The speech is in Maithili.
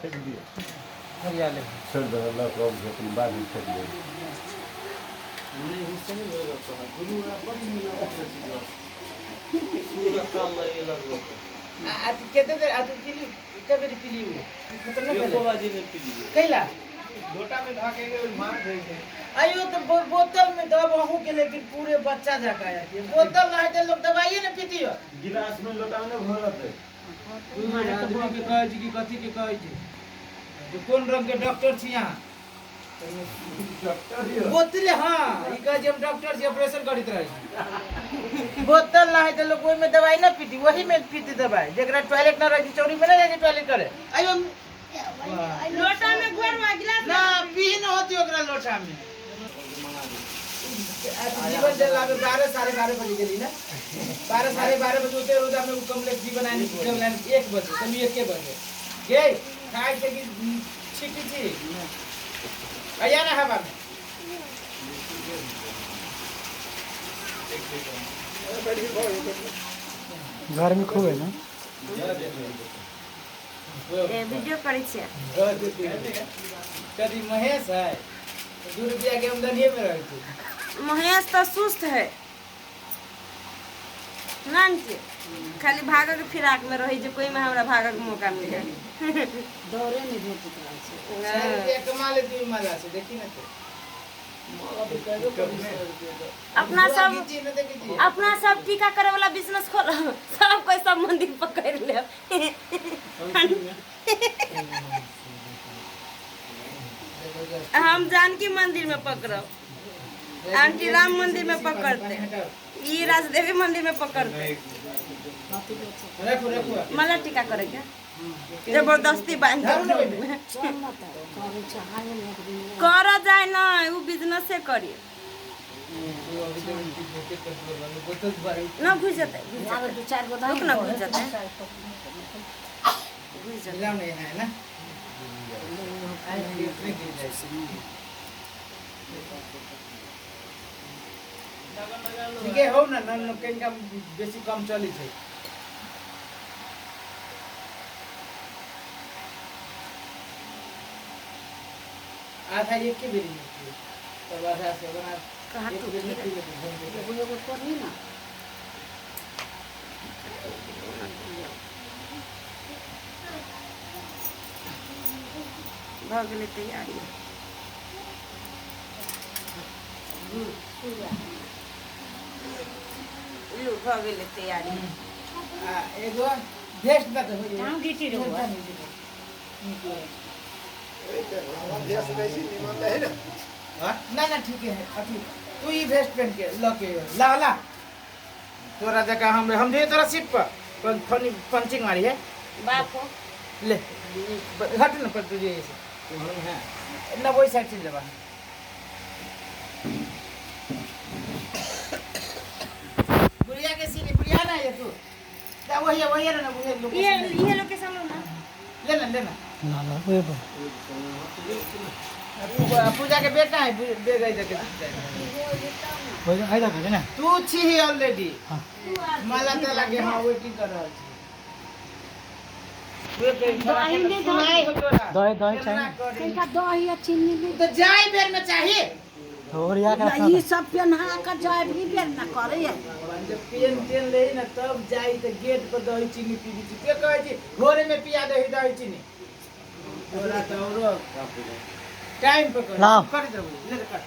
फेंक दियौ। हरिया ले। छोड़ि दहो, लऽ कऽ अबै छी, अपन बादमे फेंक देबै। आ तू केते देर आ तू पीली कते बेर पीली उ खतम न भेलै? कैला? अयो तो बोतल में दब अहूँ के, लेकिन पूरे बच्चा जका आती है। बोतल रहे तो लोग दवाइए न पीती हो। गिलास में लोटा में घोरत है। आदमी के कहै छी कि कथी के कहै छी जे कोन रंग के डॉक्टर छी अहाँ? डॉक्टर यौ। बोतले, हाँ, ई कहै छी हम डॉक्टर छी, ऑपरेशन करैत रहै छी। बोतल ना है तो लोग ओहिमे दवाई ना पीती, वही में पीती दवाई। जेकरा टॉयलेट ना रहै छै, चौरी में ना जाइ छै टॉयलेट करे। अयो लोटा में घोरवा गिलास ना पी न होती ओकरा लोटा में। जीवन जलावे 12 12:30 बजे गेली ना, 12 12:30 बजे उते रोजा में उ कमलेश जीवन आने जब 1 बजे तभी 1 बजे गे खाइ छै कि छिटी छी आया ना हवा में। गर्मी खूब है ना। ए वीडियो करै छियै। कभी महेश है 2 रुपया के आमदनीये में रहै छै। महेश तऽ सुस्त है नानके, खाली भागक फिराक में रहै छै, कोई में हमरा भागक मौका मिले। दौड़े नहि भेटैत रहै छै। 4 रुपया कमा लेती माला से, देखी ना तो। अपना सब घीची ना, देखी छी। अपना सब टीका करे वाला बिजनेस खोल, सब कोई सब मंदिर पकड़ लेब। हम जानकी मंदिर में पकड़ब, आंटी राम मंदिर में पकड़ते, ई राजदेवी मंदिर में पकड़ते। रखो रखो। मला टीका करे के जबरदस्ती बांध धरू ना ओहिमे। चल ना तऽ करै छै, हाय ने एक दिन कर जाए ना, उ बिजनेसे करी ना, घुस जेतै घुस आब जेतै। दू चारि गो रुक ना, घुस जेतै घुस जेतै। मिलाओ नहीं है ना, इसमें गिर जाए। ठीक है, हो ना ना कनिका बेसी कम चलै छै। आधा एक के बेरी में पियो, तब आधा से बना कहाँ एक बेरी में टूटी पी लेबै, घूम के। एगो एगो तोड़ही ना। भऽ गेलै तैयारी। लू भऽ गेलै तैयारी। आ एगो भेस्ट दऽ दे, हो जेबै। कहाँ घीची रहौ? हाँ? ना ना ठीक है, अथी तू ई भेस्ट पहन के ल के ला ला, तोरा जगह हम जे तोरा सीट पर फनी पंचिंग मारी है। बाप हो। ले हट ना पर तुझे ऐसे ना वही साइड चल जाबा। बुढ़िया के सीने बुढ़िया ना ये तू दा, वही है, वही है ना, वही लोग। ये लोकेशन लो ना। लेना लेना। ना ना ओए पर। पूजा के बेटा है बेगई जके। ओए आइ देखै ना। तू छी ही ऑलरेडी। हाँ। माला ते लागे, हाँ वेटिंग कर रहल छी। दही नहि दही। दही दही चाही। कनिका दही आ चीनी ली। तो जाय बेर में चाहिए। और या का ई सब पेन्हा के जाय भी बेर ना करैया। जब पेन तेन ले ना तब जाई त गेट पर दही चीनी पीबी छी। के कहै छी भोरे में पिया दही दही चीनी। तोरा त औरो टाइम पर कर। लाओ। कर दे ले कर।